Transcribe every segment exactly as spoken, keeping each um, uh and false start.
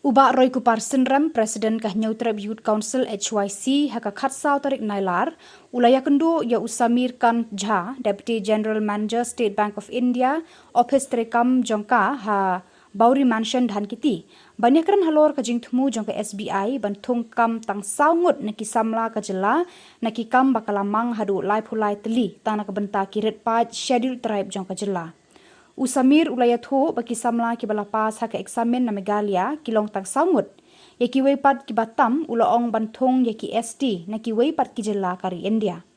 U Bah Roy Kupar Synrem, President ka Hynñiewtrep Youth Council H Y C, ha ka khatsaw tarik Nailar, u la ïakynduh ïa u Sameer Kant Jha, Deputy General Manager, State Bank of India, office treikam jong ka ha Bawri Mansion, Dhankheti, ban ïakren halor ka jingthmu jong ka S B I ban thung kam tang saw ngut na ki samla ka jylla na ki kam ba ka la mang haduh laiphew lai tylli tang na ka bynta ki rit paid Scheduled Tribe jong ka jylla. U Sameer u la ïathuh ba ki samla kiba la pass ha ka eksamin na Meghalaya ki long tang saw ngut. Ïa kiwei pat kiba tam u la ong ban thung ïa ki S T na kiwei pat ki jylla ka ri India.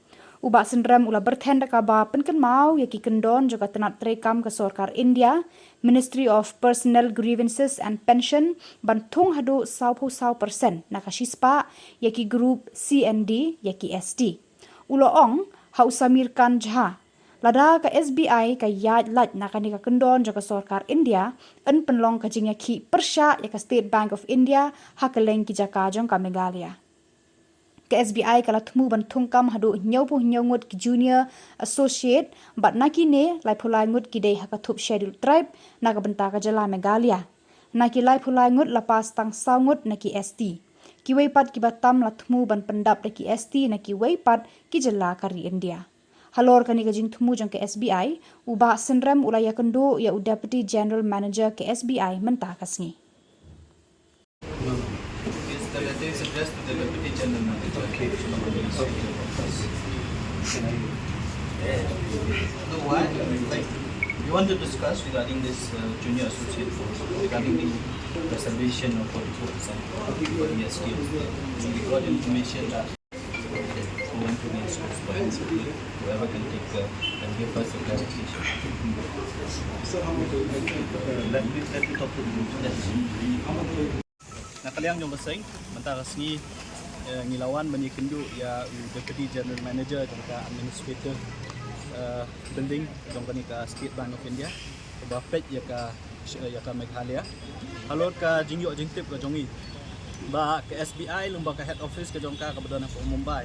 U Bah Synrem u la byrthen da kaba pynkynmaw ïa ki kyndon jong ka tnat treikam ka sorkar India, Ministry of Personnel Grievances and Pension, ban thung haduh sawphew saw percent na ka shispah ïa ki group C and D ïa ki S T. U la ong ha u Sameer Kant Jha, lada ka S B I ka ïaid lait na kane ka kyndon jong ka sorkar India, yn pynlong ka jingïakhih pyrshah ïa ka State Bank of India ha kylleng ki jaka jong ka Meghalaya. Ka S B I ka la thmu ban thung kam haduh hynñiewphew hynñiew ngut ki junior associate, bad na kine laiphew lai ngut ki dei ha ka thup Scheduled Tribe na ka bynta ka jylla Meghalaya. Na ki laiphew lai ngut la pass tang saw ngut na ki S T. Kiwei pat kiba tam la thmu ban pyndap da ki S T na kiwei pat ki jylla ka ri India. Halor kane ka jingthmu jong ka S B I, u Bah Synrem u la ïakynduh ïa u Deputy General Manager ka S B I mynta ka sngi. Yes, the letter is addressed to the Deputy General Manager. Okay. No, why? Like, we want to discuss regarding this, uh, junior associate force, regarding the reservation of forty-four percent for the S T. We got information that whoever can take, uh, and give us a clarification. Sir, how much? I think, uh, let me, let me talk to the How much? Na ka liang jong ka seng, mynta ka sngi, eh, ngi la wan ban ïakynduh ïa u Deputy General Manager jong ka Administrative, eh, Building jong kane ka State Bank of India, kaba peit ïa ka, ïa ka Meghalaya. Halor ka jingïoh jingtip ka jong ngi ba ka S B I lyngba ka head office ka jong ka kaba don ha Mumbai,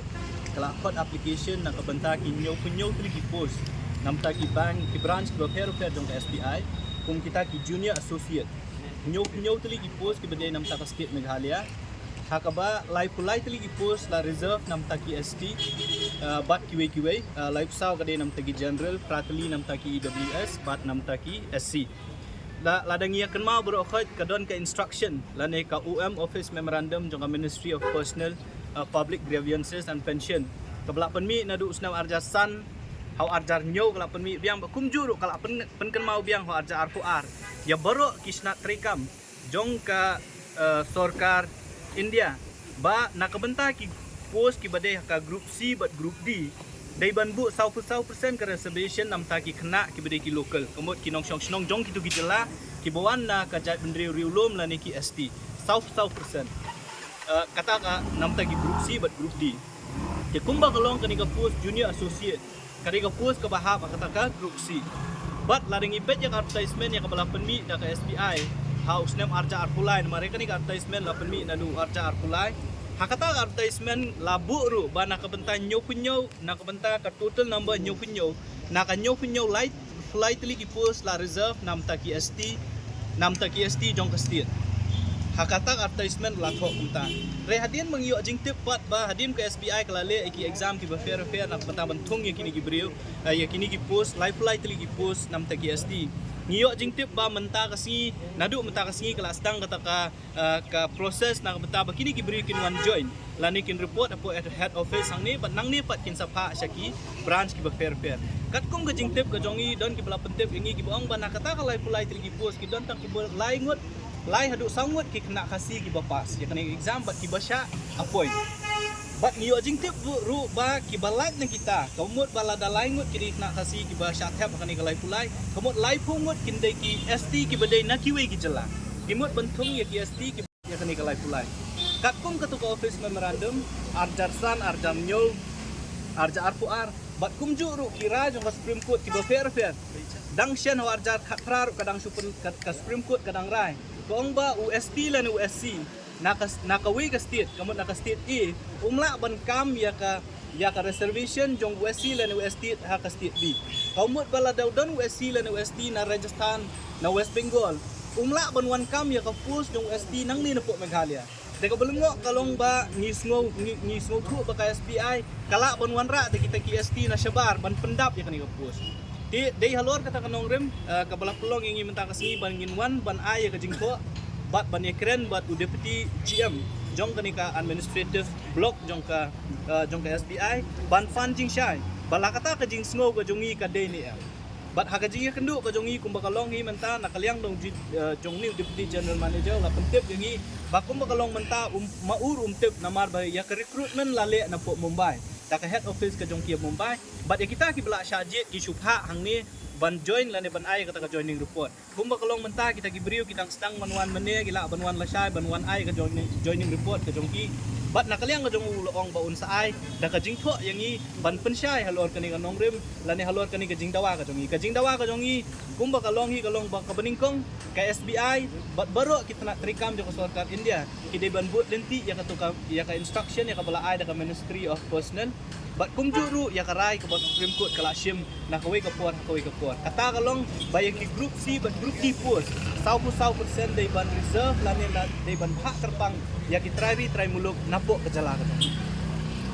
ka la khot application na ka bynta ki hynñiewphew hynñiew tylli ki post na bynta ki bank, ki branch kiba pher pher jong ka S B I, kum kita ki junior associate. Hynñiewphew hynñiew tylli ki post kiba dei na bynta ka state Meghalaya. Ha kaba laiphew lai tylli ki post la reserve na bynta ki S T, uh, bad kiwei kiwei, uh, laiphew saw ka dei na bynta ki general, phra tylli na bynta ki E W S, bad na bynta ki S C. La, lada ngi ïa kynmaw baroh khoit ka don ka instruction lane ka O M office memorandum jong ka Ministry of Personnel, uh, Public Grievances and Pension, kaba la pynmih naduh u snem arhajar san ha u arhajar hynñiew, ka la pynmih biang, bad kumjuh ruh ka la pyn, pynkynmaw biang ha u arhajar arphew ar ïa baroh ki tnat treikam jong ka, eh, sorkar India, ba na ka bynta ki post kiba dei ha ka group C bad group D, dei ban buh sawphew saw percent ka reservation na bynta ki khynnah kiba dei ki local, ka mut ki nongshong shnong jong kito ki jylla kiba wan na ka jaitbynriew riewlum lane ki S T, sawphew saw percent. Eh, kata ka na bynta ki group C bad group D. Te kumba ka long kane ka post junior associate, ka dei ka post kaba hap ha kata ka group C. Bad lada ngi peit ïa ka advertisement ïa kaba la pynmih da ka S B I ha u snem arhajar arphew lai, namar ïa kane ka advertisement la pynmih naduh arhajar arphew lai. Ha kata ka advertisement la buh ruh ba na ka bynta hynñiewphew hynñiew, na ka bynta ka total number hynñiewphew hynñiew, na ka hynñiewphew hynñiew lai, lai tylli ki post la reserve na bynta ki S T, na bynta ki S T jong ka state. Ha kata ka advertisement la thoh kumta. Hynrei hadien ba ngi ïoh jingtip pat ba hadien ka S B I ka la leh ïa ki exam kiba pher pher na ka bynta ban thung ïa kine ki briew, eh, ïa kine ki post, laiphew lai tylli ki post na bynta ki S T, ngi ïoh jingtip ba mynta ka sngi, naduh mynta ka sngi ka la sdang kata ka, eh, ka process na ka bynta ba kine ki briew kin wan join lane kin report hapoh head, head office hangne, bad nangne pat kin sa phah sha ki branch kiba pher pher. Katkum ka jingtip ka jong ngi, don kiba la pyntip ïa ngi kiba ong ba na kata ka laiphew lai tylli ki post ki don tang kiba lai ngut, lai haduh saw ngut ki khynnah Khasi kiba pass ïa kane ka exam bad kiba shah appoint. Bad ngi ïoh jingtip ruh, ruh ba kiba lait na kita, ka mut ba lada lai ngut ki dei khynnah Khasi kiba shah thep ha kane ka laiphew lai, ka mut laiphew ngut kin dei ki S T kiba dei na kiwei ki jylla. Ki mut ban thung ïa ki S T kiba ïa kane ka laiphew lai. Katkum katto ka office memorandum, arhajar san, arhajar hynñiew, arhajar arphew ar, bad kumjuh ruh ki rai jong ka Supreme Court kiba pher pher, dang shen ha u arhajar khatphra ruh ka dang shu pyn, ka, ka Supreme Court ka dang rai, ka ong ba u S T lane u S C na ka, na kawei ka state, ka mut na ka state A, um lah ban kam ïa ka, ïa ka reservation jong u S C lane u S T ha ka state B. Ka mut ba lada u don u S C lane u S T na Rajasthan, na West Bengal, um lah ban wan kam ïa ka post jong u S T nangne napoh Meghalaya. Da kaba lyngngoh ka long ba ngi sngew, ngi, ngi sngewthuh ba ka S B I ka lah ban wanrah da kita ki S T na shabar ban pyndap ïa kane ka post. Te dei halor kata ka nongrim, eh, kaba la pynlong ïa ngi mynta ka sngi ban ngin wan ban ai ïa ka jingthoh bad ban ïakren bad u Deputy G M jong kane ka administrative block jong ka, eh, jong ka S B I, ban pan jingshai ba la kata ka jingsngew ka jong ngi ka dei ne em. Bad ha ka jingïakynduh ka jong ngi kumba ka long hi mynta, na ka liang dong ji-, eh, jong u Deputy General Manager la pyntip ïa ngi ba kumba ka long mynta um, ma ur um tip namar ba ïa ka recruitment la leh napoh Mumbai, da ka head office ka jong ki Mumbai. Bad ïa kita kiba la shah jied ki shu phah hangne ban join lane ban ai kata ka joining report. Kumba ka long mynta, kita ki briew ki dang sdang ban wan mynne, ki lah ban wan lashai ban wan ai ka joining, joining report ka jong ki. Bad na ka liang ka jong u la ong ba un sa ai da ka jingthoh ïa ngi ban pynshai halor kane ka nongrim lane halor kane ka jingdawa ka jong ngi. Ka jingdawa ka jong ngi kumba ka long hi ka long ba kaba nyngkong, ka S B I bad baroh ki tnat treikam jong ka sorkar India ki dei ban bud lynti ïa katu ka, ïa ka instruction ïa kaba la ai da ka Ministry of Personnel. Bad kumjuh ruh ïa ka rai kaba Supreme Court ka la shim na kawei ka por ha kawei ka por. Kata ka long ba ïa ki Group C bad Group D post, saw phew saw percent dei ban reserve lane la dei ban phah kyrpang ïa ki trai ri trai muluk napoh ka jylla ka jong ngi.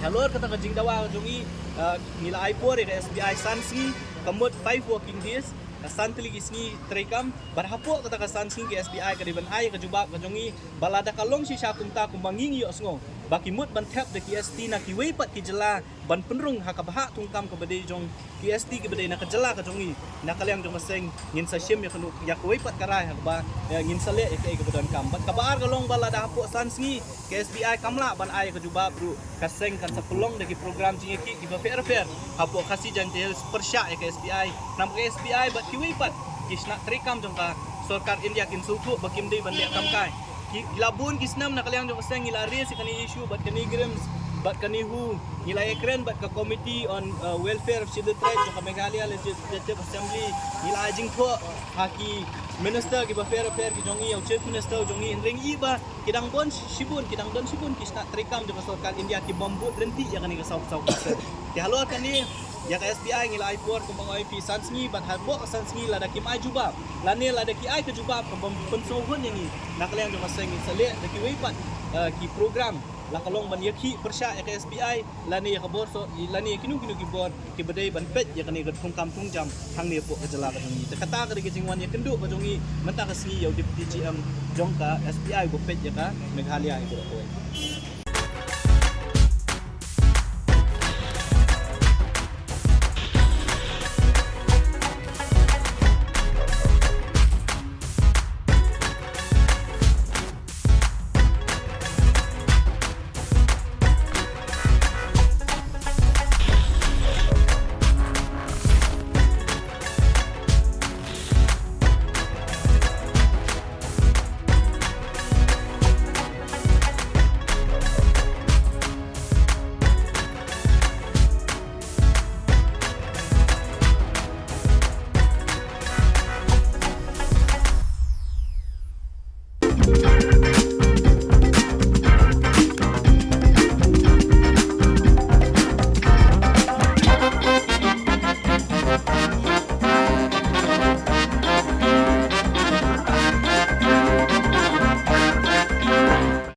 Halor kata ka jingdawa ka jong ngi, ah, ngi la ai por ïa ka S B I san sngi, ka mut five working days, ka san tylli ki sngi treikam. Bad hapoh kata ka san sngi ka S B I ka dei ban ai ka jubab ka jong ngi ba lada ka long shisha kumta kumba ngi ngi ïohsngew ba ki mut ban thep da ki S T na kiwei pat ki jylla ban pynrung ha ka bhah thungkam kaba dei jong ki S T kiba dei na ka jylla ka jong ngi, na ka liang jong ka seng ngin sa shim ïa kano, ïa kawei pat ka rai ha kaba, eh, ngin sa leh ïa kaei kaba donkam. Bad kaba ar ka long ba lada hapoh san sngi ka S B I kam lah ban ai ka jubab ruh, ka seng kan sa pynlong da ki program jingïakhih kiba pher pher hapoh Khasi Jaintia Hills pyrshah ïa ka S B I. Namar ka S B I bad kiwei pat ki tnat treikam jong ka sorkar India kin sngewthuh ba kim dei ban leh kam kai. Ki, ki la bun ki snem na ka liang jong ka seng ngi la raise ïa kane issue bad kane GRIHMS bad kane WHO, ngi la ïakren bad ka Committee on, uh, Welfare of Scheduled Tribes jong ka Meghalaya Legislative Assembly, ngi la ai jingthoh ha ki minister kiba pher pher ki jong ngi, ïa u Chief Minister jong ngi, hynrei ngi ïohi ba ki dang bun shibun, ki dang don shibun ki tnat treikam jong ka sorkar India ki bym bud lynti ïa kane ka saw saw percent. Te halor kane, ïa ka S B I ngi la ai por kumba nga ong ïa phi san sngi, bad hapoh ka san sngi lada kim ai jubab lane lada ki ai ka jubab ka bym pynsngewhun ïa ngi, na ka liang jong ka seng ngin sa leh da kiwei pat, eh, ki program, la ka long ban ïakhih pyrshah ïa ka S B I lane ïa ka bor so, lane ïa kino kino ki bor kiba dei ban peit ïa kane ka thungkam thungjam hangne hapoh ka jylla ka jong ngi. Te kata ka dei ka jingwan ïakynduh ka jong ngi mynta ka sngi ïa u Deputy G M jong ka S B I ba peit ïa ka Meghalaya ïa ka.